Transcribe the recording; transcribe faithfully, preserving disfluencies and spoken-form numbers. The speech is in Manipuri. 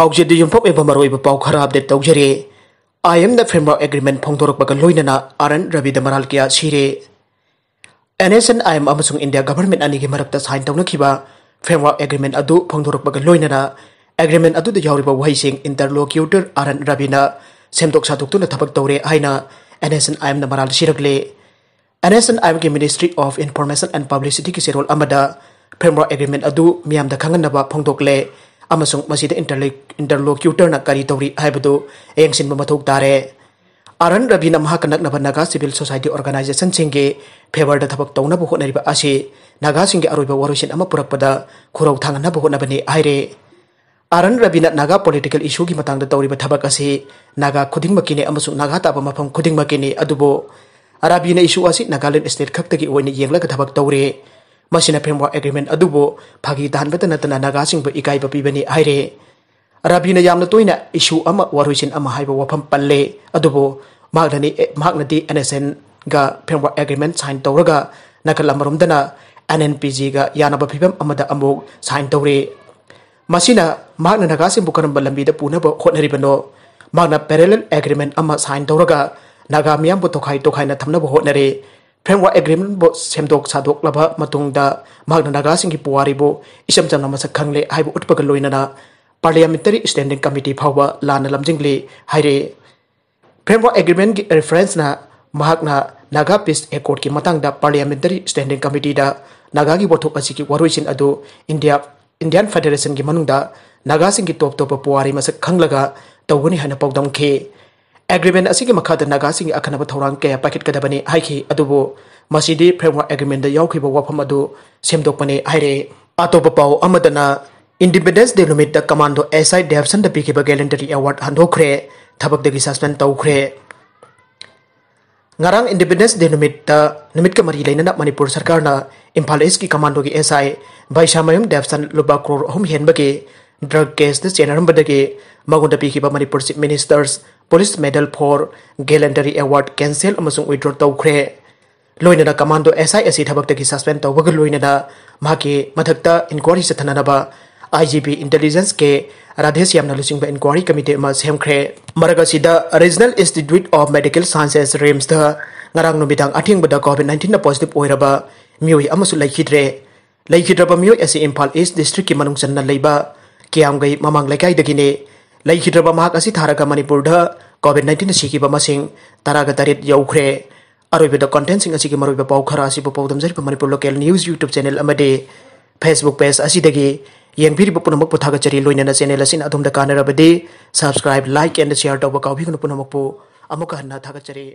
ꯍꯧꯖꯤꯛꯇꯤ ꯌꯨꯝꯐꯝ ꯑꯣꯏꯕ ꯃꯔꯨꯑꯣꯏꯕ ꯄꯥꯎ ꯈꯔ ꯑꯞꯗꯦꯠ ꯇꯧꯖꯔꯤ꯫ ꯑꯥꯏ ꯑꯦꯝꯅ ꯐ꯭ꯔꯦꯝꯋꯥꯔꯛ ꯑꯦꯒ꯭ꯔꯤꯃꯦꯟ ꯐꯣꯡꯗꯣꯔꯛꯄꯒ ꯂꯣꯏꯅꯅ ꯑꯥꯔ ꯑꯦꯟ ꯔꯕꯤꯗ ꯃꯔꯥꯜ ꯀꯌꯥ ꯁꯤꯔꯦ꯫ N S N I M ꯑꯃꯁꯨꯡ ꯏꯟꯗꯤꯌꯥ ꯒꯚꯔꯟꯃꯦꯟꯠ ꯑꯅꯤꯒꯤ ꯃꯔꯛꯇ ꯁꯥꯏꯟ ꯇꯧꯅꯈꯤꯕ ꯐ꯭ꯔꯦꯝꯋꯥꯔꯛ ꯑꯦꯒ꯭ꯔꯤꯃꯦꯟ ꯑꯗꯨ ꯐꯣꯡꯗꯣꯔꯛꯄꯒ ꯂꯣꯏꯅꯅ ꯑꯦꯒ꯭ꯔꯤꯃꯦꯟ ꯑꯗꯨꯗ ꯌꯥꯎꯔꯤꯕ ꯋꯥꯍꯩꯁꯤꯡ ꯏꯟꯇꯔꯂꯣꯀ꯭ꯌꯨꯇꯔ ꯑꯥꯔ ꯑꯦꯟ ꯔꯕꯤꯅ ꯁꯦꯝꯗꯣꯛ ꯁꯥꯗꯣꯛꯇꯨꯅ ꯊꯕꯛ ꯇꯧꯔꯦ ꯍꯥꯏꯅ ꯑꯦꯟ ꯑꯦꯁ ꯑꯦꯟ ꯑꯥꯏ ꯑꯦꯝꯅ ꯃꯔꯥꯜ ꯁꯤꯔꯛꯂꯦ꯫ ꯑꯦꯟ ꯑꯦꯁ ꯑꯦꯟ ꯑꯥꯏ ꯑꯦꯝꯒꯤ Ministry of Information and Publicityꯒꯤ ꯆꯦꯔꯣꯜ ꯑꯃꯗ ꯐ꯭ꯔꯦꯝꯋꯥꯔꯛ ꯑꯦꯒ꯭ꯔꯤꯃꯦꯟ ꯑꯗꯨ ꯃꯤꯌꯥꯝꯗ ꯈꯪꯍꯟꯅꯕ ꯐꯣꯡꯗꯣꯛꯂꯦ ꯑꯃꯁꯨꯡ ꯃꯁꯤꯗ ꯏꯟꯇꯔꯂꯣ-, ꯏꯟꯇꯔꯂꯣꯀ꯭ꯌꯨꯇꯔꯅ ꯀꯔꯤ ꯇꯧꯔꯤ ꯍꯥꯏꯕꯗꯨ ꯌꯦꯡꯁꯤꯟꯕ ꯃꯊꯧ ꯇꯥꯔꯦ꯫ ꯑꯥꯔ ꯑꯦꯟ ꯔꯕꯤꯅ ꯃꯍꯥꯛꯀ ꯅꯛꯅꯕ ꯅꯥꯒꯥ ꯁꯤꯚꯤꯜ ꯁꯣꯁꯥꯏꯇꯤ ꯑꯣꯔꯒꯅꯥꯏꯖꯦꯁꯟꯁꯤꯡꯒꯤ ꯐꯦꯚꯔꯗ ꯊꯕꯛ ꯇꯧꯅꯕ ꯍꯣꯠꯅꯔꯤꯕ ꯑꯁꯤ ꯅꯥꯒꯥꯁꯤꯡꯒꯤ ꯑꯔꯣꯏꯕ ꯋꯥꯔꯣꯏꯁꯤꯟ ꯑꯃ ꯄꯨꯔꯛꯄꯗ ꯈꯨꯔꯧ ꯊꯥꯡꯍꯟꯅꯕ ꯍꯣꯠꯅꯕꯅꯤ ꯍꯥꯏꯔꯦ꯫ ꯑꯥꯔ ꯑꯦꯟ ꯔꯕꯤꯅ ꯅꯥꯒꯥ ꯄꯣꯂꯤꯇꯤꯀꯦꯜ ꯏꯁꯨꯒꯤ ꯃꯇꯥꯡꯗ ꯇꯧꯔꯤꯕ ꯊꯕꯛ ꯑꯁꯤ ꯅꯥꯒꯥ ꯈꯨꯗꯤꯡꯃꯛꯀꯤꯅꯤ ꯑꯃꯁꯨꯡ ꯅꯥꯒꯥ ꯇꯥꯕ ꯃꯐꯝ ꯈꯨꯗꯤꯡꯃꯛꯀꯤꯅꯤ, ꯑꯗꯨꯕꯨ ꯔꯕꯤꯅ ꯏꯁꯨ ꯑꯁꯤ ꯅꯥꯒꯥꯂꯦꯟ ꯁ꯭ꯇꯦꯠ ꯈꯛꯇꯒꯤ ꯑꯣꯏꯅ ꯌꯦꯡꯂꯒ ꯊꯕꯛ ꯇꯧꯔꯦ꯫ ꯃꯁꯤꯅ ꯐ꯭ꯔꯦꯝꯋꯥꯔꯛ ꯑꯦꯒ꯭ꯔꯤꯃꯦꯟ ꯑꯗꯨꯕꯨ ꯐꯥꯒꯤ ꯇꯥꯍꯟꯕꯇ ꯅꯠꯇꯅ ꯅꯥꯒꯥꯁꯤꯡꯕꯨ ꯏꯀꯥꯏꯕ ꯄꯤꯕꯅꯤ ꯍꯥꯏꯔꯦ꯫ ꯔꯕꯤꯅ ꯌꯥꯝꯅ ꯇꯣꯏꯅ ꯏꯁꯨ ꯑꯃ, ꯋꯥꯔꯣꯏꯁꯤꯟ ꯑꯃ ꯍꯥꯏꯕ ꯋꯥꯐꯝ ꯄꯜꯂꯦ, ꯑꯗꯨꯕꯨ ꯃꯍꯥꯛꯅꯗꯤ, ꯃꯍꯥꯛꯅꯗꯤ ꯑꯦꯟ ꯑꯦꯁ ꯑꯦꯟꯒ ꯐ꯭ꯔꯦꯝꯋꯥꯔꯛ ꯑꯦꯒ꯭ꯔꯤꯃꯦꯟ ꯁꯥꯏꯟ ꯇꯧꯔꯒ ꯅꯥꯀꯜ ꯑꯃꯔꯣꯝꯗꯅ ꯑꯦꯟ ꯑꯦꯟ ꯄꯤ ꯖꯤꯒ ꯌꯥꯅꯕ ꯐꯤꯕꯝ ꯑꯃꯗ ꯑꯃꯨꯛ ꯁꯥꯏꯟ ꯇꯧꯔꯦ꯫ ꯃꯁꯤꯅ ꯃꯍꯥꯛꯅ ꯅꯥꯒꯥꯁꯤꯡꯕꯨ ꯀꯔꯝꯕ ꯂꯝꯕꯤꯗ ꯄꯨꯅꯕ ꯍꯣꯠꯅꯔꯤꯕꯅꯣ? ꯃꯍꯥꯛꯅ ꯄꯦꯔꯦꯂꯦꯜ ꯑꯦꯒ꯭ꯔꯤꯃꯦꯟ ꯑꯃ ꯁꯥꯏꯟ ꯇꯧꯔꯒ ꯅꯥꯒꯥ ꯃꯤꯌꯥꯝꯕꯨ ꯇꯣꯈꯥꯏ ꯇꯣꯈꯥꯏꯅ ꯊꯝꯅꯕ ꯍꯣꯠꯅꯔꯦ꯫ ꯐ꯭ꯔꯦꯝꯋꯥꯔꯛ ꯑꯦꯒ꯭ꯔꯤꯃꯦꯟꯕꯨ ꯁꯦꯝꯗꯣꯛ ꯁꯥꯗꯣꯛꯂꯕ ꯃꯇꯨꯡꯗ ꯃꯍꯥꯛꯅ ꯅꯥꯒꯥꯁꯤꯡꯒꯤ ꯄꯨꯋꯥꯔꯤꯕꯨ ꯏꯆꯝ ꯆꯝꯅ ꯃꯁꯛ ꯈꯪꯂꯦ ꯍꯥꯏꯕ ꯎꯠꯄꯒ ꯂꯣꯏꯅꯅ ꯄꯥꯔꯂꯤꯌꯥꯃꯦꯟꯇꯔꯤ ꯁ꯭ꯇꯦꯟꯗꯤꯡ ꯀꯃꯤꯇꯤ ꯐꯥꯎꯕ ꯂꯥꯟꯅ ꯂꯝꯖꯤꯡꯂꯤ ꯍꯥꯏꯔꯦ꯫ ꯐ꯭ꯔꯦꯝꯋꯥꯔꯛ ꯑꯦꯒ꯭ꯔꯤꯃꯦꯟꯒꯤ ꯔꯦꯐꯔꯦꯟꯁꯅ ꯃꯍꯥꯛꯅ ꯅꯥꯒꯥ ꯄꯤꯁ ꯑꯦꯀꯣꯔꯗꯀꯤ ꯃꯇꯥꯡꯗ ꯄꯥꯔꯂꯤꯌꯥꯃꯦꯟꯇꯔꯤ ꯁ꯭ꯇꯦꯟꯗꯤꯡ ꯀꯃꯤꯇꯤꯗ ꯅꯥꯒꯥꯒꯤ ꯋꯥꯊꯣꯛ ꯑꯁꯤꯒꯤ ꯋꯥꯔꯣꯏꯁꯤꯟ ꯑꯗꯨ ꯏꯟꯗꯤꯌꯥ, ꯏꯟꯗꯤꯌꯥꯟ ꯐꯦꯗꯔꯦꯁꯟꯒꯤ ꯃꯅꯨꯡꯗ ꯅꯥꯒꯥꯁꯤꯡꯒꯤ ꯇꯣꯞ ꯇꯣꯞꯄ ꯄꯨꯋꯥꯔꯤ ꯃꯁꯛ ꯈꯪꯂꯒ ꯇꯧꯒꯅꯤ ꯍꯥꯏꯅ ꯄꯥꯎꯗꯝꯈꯤ꯫ ꯑꯦꯒ꯭ꯔꯤꯃꯦꯟ ꯑꯁꯤꯒꯤ ꯃꯈꯥꯗ ꯅꯥꯒꯥꯁꯤꯡꯒꯤ ꯑꯈꯟꯅꯕ ꯊꯧꯔꯥꯡ ꯀꯌꯥ ꯄꯥꯏꯈꯠꯀꯗꯕꯅꯤ ꯍꯥꯏꯈꯤ, ꯑꯗꯨꯕꯨ ꯃꯁꯤꯗꯤ ꯐ꯭ꯔꯦꯝꯋꯥꯔꯛ ꯑꯦꯒ꯭ꯔꯤꯃꯦꯟꯗ ꯌꯥꯎꯈꯤꯕ ꯋꯥꯐꯝ ꯑꯗꯨ ꯁꯦꯝꯗꯣꯛꯄꯅꯤ ꯍꯥꯏꯔꯦ꯫ ꯑꯇꯣꯞꯄ ꯄꯥꯎ ꯑꯃꯗꯅ, ꯏꯟꯗꯤꯄꯦꯟꯗꯦꯟꯁ ꯗꯦ ꯅꯨꯃꯤꯠꯇ ꯀꯃꯥꯟꯗꯣ ꯑꯦꯁ ꯑꯥꯏ ꯗꯦꯕꯁꯟꯗ ꯄꯤꯈꯤꯕ ꯒꯦꯂꯦꯟꯗꯔꯤ ꯑꯦꯋꯥꯔꯗ ꯍꯟꯗꯣꯛꯈ꯭ꯔꯦ, ꯊꯕꯛꯇꯒꯤ ꯁꯁꯄꯦꯟ ꯇꯧꯈ꯭ꯔꯦ꯫ ꯉꯔꯥꯡ ꯏꯟꯗꯤꯄꯦꯟꯗꯦꯟꯁ ꯗꯦ ꯅꯨꯃꯤꯠꯇ, ꯅꯨꯃꯤꯠꯀ ꯃꯔꯤ ꯂꯩꯅꯅ ꯃꯅꯤꯄꯨꯔ ꯁꯔꯀꯥꯔꯅ ꯏꯝꯐꯥꯜ ꯏꯁꯀꯤ ꯀꯃꯥꯟꯗꯣꯒꯤ ꯑꯦꯁ ꯑꯥꯏ ꯚꯩꯁꯥꯃꯌꯨꯝ ꯗꯦꯕꯁꯟ ꯂꯨꯄꯥ ꯀ꯭ꯔꯣꯔ ꯑꯍꯨꯝ ꯍꯦꯟꯕꯒꯤ ꯗ꯭ꯔꯒ ꯀꯦꯁꯇ ꯆꯦꯟꯅꯔꯝꯕꯗꯒꯤ ꯃꯉꯣꯟꯗ ꯄꯤꯈꯤꯕ Manipur chief minister's police medal for gallantry award cancel ꯑꯃꯁꯨꯡ ꯋꯤꯗ꯭ꯔꯣ ꯇꯧꯈ꯭ꯔꯦ꯫ ꯂꯣꯏꯅꯅ ꯀꯃꯥꯟꯗꯣ ꯑꯦꯁ ꯑꯥꯏ ꯑꯁꯤ ꯊꯕꯛꯇꯒꯤ ꯁꯁꯄꯦꯟ ꯇꯧꯕꯒ ꯂꯣꯏꯅꯅ ꯃꯍꯥꯛꯀꯤ ꯃꯊꯛꯇ ꯏꯟꯀ꯭ꯋꯥꯔꯤ ꯆꯠꯊꯅꯅꯕ ꯑꯥꯏ ꯖꯤ ꯄꯤ ꯏꯟꯇꯦꯂꯤꯖꯦꯟꯁ ꯀꯦ ꯔꯥꯙꯦꯁ꯭ꯌꯥꯝꯅ ꯂꯨꯆꯤꯡꯕ ꯏꯟꯀ꯭ꯋꯥꯔꯤ ꯀꯃꯤꯇꯤ ꯑꯃ ꯁꯦꯝꯈ꯭ꯔꯦ꯫ ꯃꯔꯛ ꯑꯁꯤꯗ Regional Institute of Medical Sciences, ꯔꯤꯝꯁꯇ ꯉꯔꯥꯡ ꯅꯨꯃꯤꯗꯥꯡ ꯑꯊꯦꯡꯕꯗ COVID nineteenꯗ positive ꯑꯣꯏꯔꯕ ꯃꯤꯑꯣꯏ ꯑꯃꯁꯨ ꯂꯩꯈꯤꯗ꯭ꯔꯦ꯫ ꯂꯩꯈꯤꯗ꯭ꯔꯕ ꯃꯤꯑꯣꯏ ꯑꯁꯤ ꯏꯝꯐꯥꯜ ꯏꯁ ꯗꯤꯁꯇ꯭ꯔꯤꯛꯀꯤ ꯃꯅꯨꯡ ꯆꯟꯅ ꯂꯩꯕ ꯀꯤꯌꯥꯝꯒꯩ ꯃꯃꯥꯡ ꯂꯩꯀꯥꯏꯗꯒꯤꯅꯤ꯫ ꯂꯩꯈꯤꯗ꯭ꯔꯕ ꯃꯍꯥꯛ ꯑꯁꯤ ꯊꯥꯔꯒ ꯃꯅꯤꯄꯨꯔꯗ COVID nineteenꯗ ꯁꯤꯈꯤꯕ ꯃꯁꯤꯡ ꯇꯔꯥꯒ ꯇꯔꯦꯠ ꯌꯧꯈ꯭ꯔꯦ꯫ ꯑꯔꯣꯏꯕꯗ contentꯁꯤꯡ ꯑꯁꯤꯒꯤ ꯃꯔꯨꯑꯣꯏꯕ ꯄꯥꯎ ꯈꯔ ꯑꯁꯤꯕꯨ ꯄꯥꯎꯗꯝꯖꯔꯤꯕ Manipur Local News YouTube channel ꯑꯃꯗꯤ Facebook page ꯑꯁꯤꯗꯒꯤ ꯌꯦꯡꯕꯤꯔꯤꯕ ꯄꯨꯝꯅꯃꯛꯄꯨ ꯊꯥꯒꯠꯆꯔꯤ꯫ ꯂꯣꯏꯅꯅ channel ꯑꯁꯤꯅ ꯑꯗꯣꯝꯗ ꯀꯥꯟꯅꯔꯕꯗꯤ subscribe, like and share ꯇꯧꯕ ꯀꯥꯎꯕꯤꯒꯅꯨ꯫ ꯄꯨꯝꯅꯃꯛꯄꯨ ꯑꯃꯨꯛꯀ ꯍꯟꯅ ꯊꯥꯒꯠꯆꯔꯤ꯫